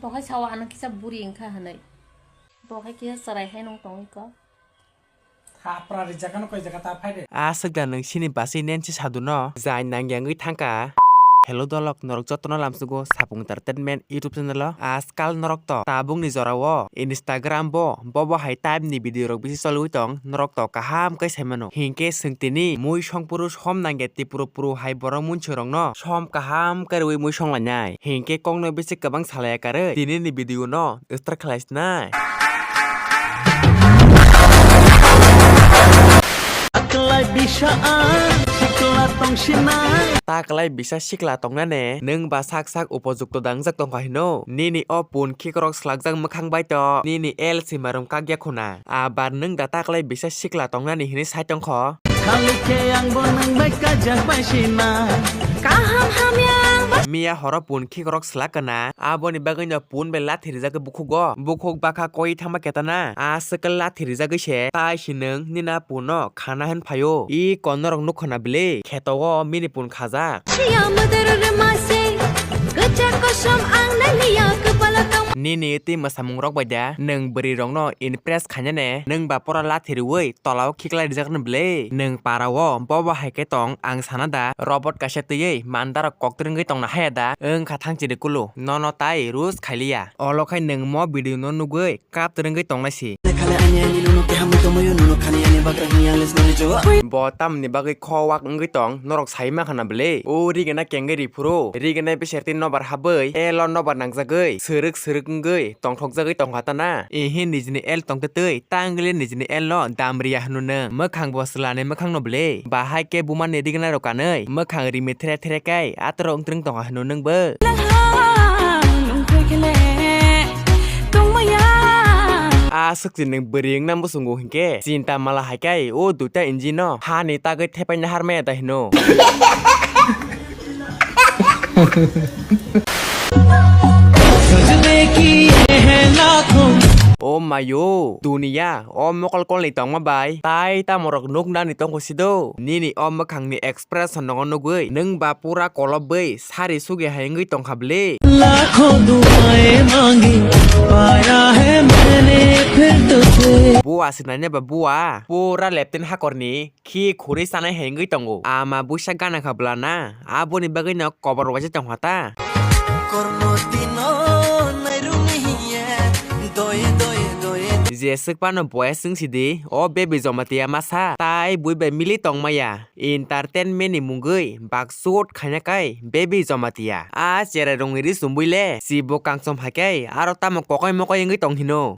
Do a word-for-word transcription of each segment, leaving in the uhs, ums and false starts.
Bo hai sao ano kisa buri wngkha hinwi. Bo hai kisa chwrai hai nung tongwi kok. Thapra rijak ano koi jaga ta phai de. Aswk da nwng chini basi Nancy Sadhuno jai nang yangwi thangkha. Hello dolok, norok jotono lamsugo Sapung Entertainment YouTube channel o. Ajkal norok to tabukni jorao Instagram bo bobo hai type ni video rok bisi cholwi tong, norok to kaham khe sai mano. Hinkhe swng tini mui song puru som nangya tipuru puru hai borok munchorokno som kaham khe rwi mui song lainai. Hinkhe kokno bisi kwbang salai ya karwi tini ni video no start khlai sinai. Taklai bisa ang sikla tongsinai. Taklai bisa sikla tongnane, nwng ba sak sak upojukto dangjak tongkha hino. Nini o pun khikrok slakjak mwkhang bai to, nini L si marum kakya khuna. Abar nwng da taklai bisa sikla tongnani hinwi sai tongkho. Khali khe ang bo nwng bai kajak bai sina. Kaham hamya ang ba. Miya horo pun khikrok slak kana, aboni bagwi no pun bai lathi rijak bukhugo. Bukhuk bakha koi thangma ketana. A swkal lathi rijagwi se, tai si nwng nina pun no khana hwn phaio. I kon norok nukho na bwle, kheto o mini pun khajak. Siya madar re mase, kwchak kosom ang naliya kwpalo tong. Nini twi mwsamung rok bai da, nwng bwrwi rok no impress khainane, nwng ba pora lathi rwi tola o khiklai rijak no bwle. Nwng para o bobo hai khe tong, ang sana da, robot kaisa twiwi mandarok kok twrwngwi tongna haya da, wngkha thang chiri kulu, nono tai rus khailiya. Olo khai nwng mo video no nugwi kap twrwngwi tongnai si. Khale ani ani nono keha mui tongmai o, nono khani ani bakra hini ang les mani jo. Bo tamni bagwi kho wak wngwi tong, norok sai mankha na bwle. O rigena kengwi riphuru, rigena bisertwi nobar habwi, elo nobar nangjagwi, srwk srwk wngwi tongthokjagwi tongkha ta na. Ihi nijini el tongtwtwi, tangli nijini el no damriya hwnwi nwng. Mwkhang bo swlani mwkhang no bwle. Bahai khe buma ni rigena rok kanwi, mwkhang rimi thre thre khe, atwrwng wngtwrwng tongkha hwnwi nwng bo. Aswk si nwng bwrwi wngna muchungo hinkhe, chinta mala hai khe o duita engine no hani tagwi thepaina harmaya da hino. O mayo, duniya, o mokol kolni tongma bai, tai tamo rok nuknani tongkho si do. Nini o mwkhangni expression no nugwi, nwng ba pura kolobwi, sari sugi hai wngwi tongkha bwle. Lakho dua e mangi, paya hai maine phir tujhe. Bua sinanya ba bua, pura lepten hakorni. Khi khuri sanai hai wngwi tongo. Ama buisa gana kha bwla na, aboni bagwi no kobor waisa tongkha ta. Korno tino nairungni hiya, doye, doye, doye. Jeswk phano boya swng sidi, o Baby Jamatia masa, tai bui bai mili tongmaya. Entertainment ni mungwi baksut khaina kai Baby Jamatia. A cherai rungni ri chumbui le, si bo kangchom hai kai, aro tamo kokai mokai wngwi tong hino.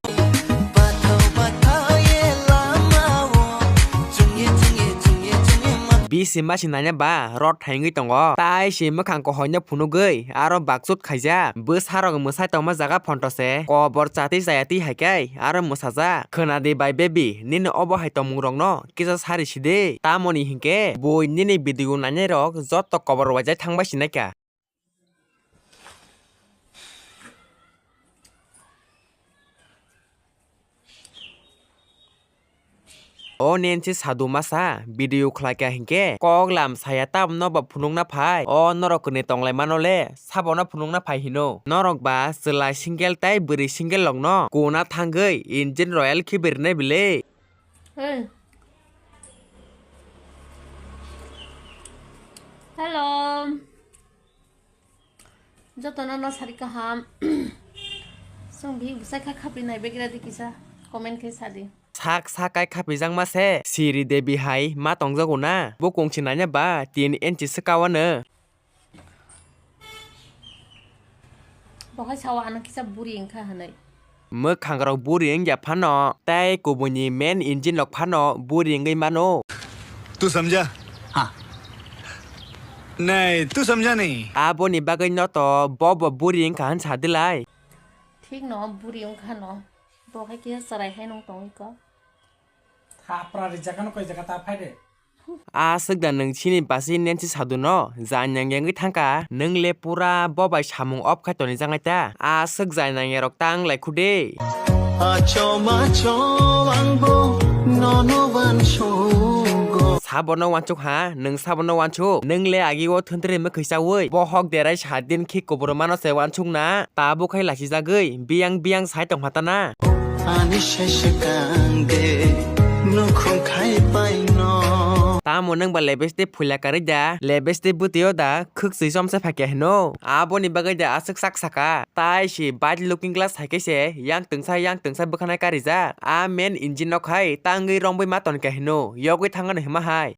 Bisi masi nanya ba rot hai wngwi tongo. Tai si mwkhang kohoi no phunugwi aro baksut khaijak. Bwsarok mwsai tongma jaga phonto se kobor chatwi chayatwi hai khe aro mwsajak. Khwnadi bai Baby, nini obo hai tongmung rokno kisa sari sidi. Tamoni hinkhe bui nini video nainai rok joto kobor waijai thangbai sinai kha. O Nancy Sadhu masa video khlai kha hinkhe kok lam saya, tamno ba phunukna phai. O norok kwnwi tonglai mano le, sabono phunukna phai hino. Norok ba chwla single tai bwrwi single rokno kuna thangwi engine royal khibi rwnai bwle. Hey. Hello. Jotono no sari kaham. Chwng bihik bwsai kha khapri nai begra di kisa comment khai sa di. Sak sakai khapijak ma se Siri Devi hai ma tongjago na. Bo kongsi nanya ba tin inchi swka wano. Bo hai sao ano kisa buri wngkha hinwi. Mwkhangrok buri wngya phano, tei kubuini main engine rok phano buri wngwi mano. तू समझा? हाँ। नहीं, तू समझा नहीं। Aboni bagwi no to bo bo buri wngkha hwn sa dilai. Thik no, buri wngkha no. Bo hai kisa chwrai hai nung tongwi kok. Thapra rijak ano koi jaga ta phai de. Aswk da nwng chini basi Nancy Sadhuno jai nang yangwi thangkha, nwng le pura bo bai samung off khai tonijaknai ta? Aswk jai nangya rok tang lai khu de. Acho macho ang bo nono uansukgo. Sabono wansuk ha, nwng sabono wansuk. Nwng le agi o thwntwrwi mwkhwi chaui, bohok derai sat din khi kubur mano se wansuk na. Tabuk khai lachijagwi, biyang biyang sai tong phatana. Ani sese kang de, nukhung khai paino. Tamo nwng ba lebes de phuila karwi da, lebes de bwtwi o da, khwk swi chomsa phakya hino. Aboni bagwi da aswk sak saka. Tai si bad looking glass hai khe se, yang twngsa, yang twngsa bwkhanai karijak. A main engine no khai, tangwi rombwi ma tonkya hino, yogwi thangano hima hai.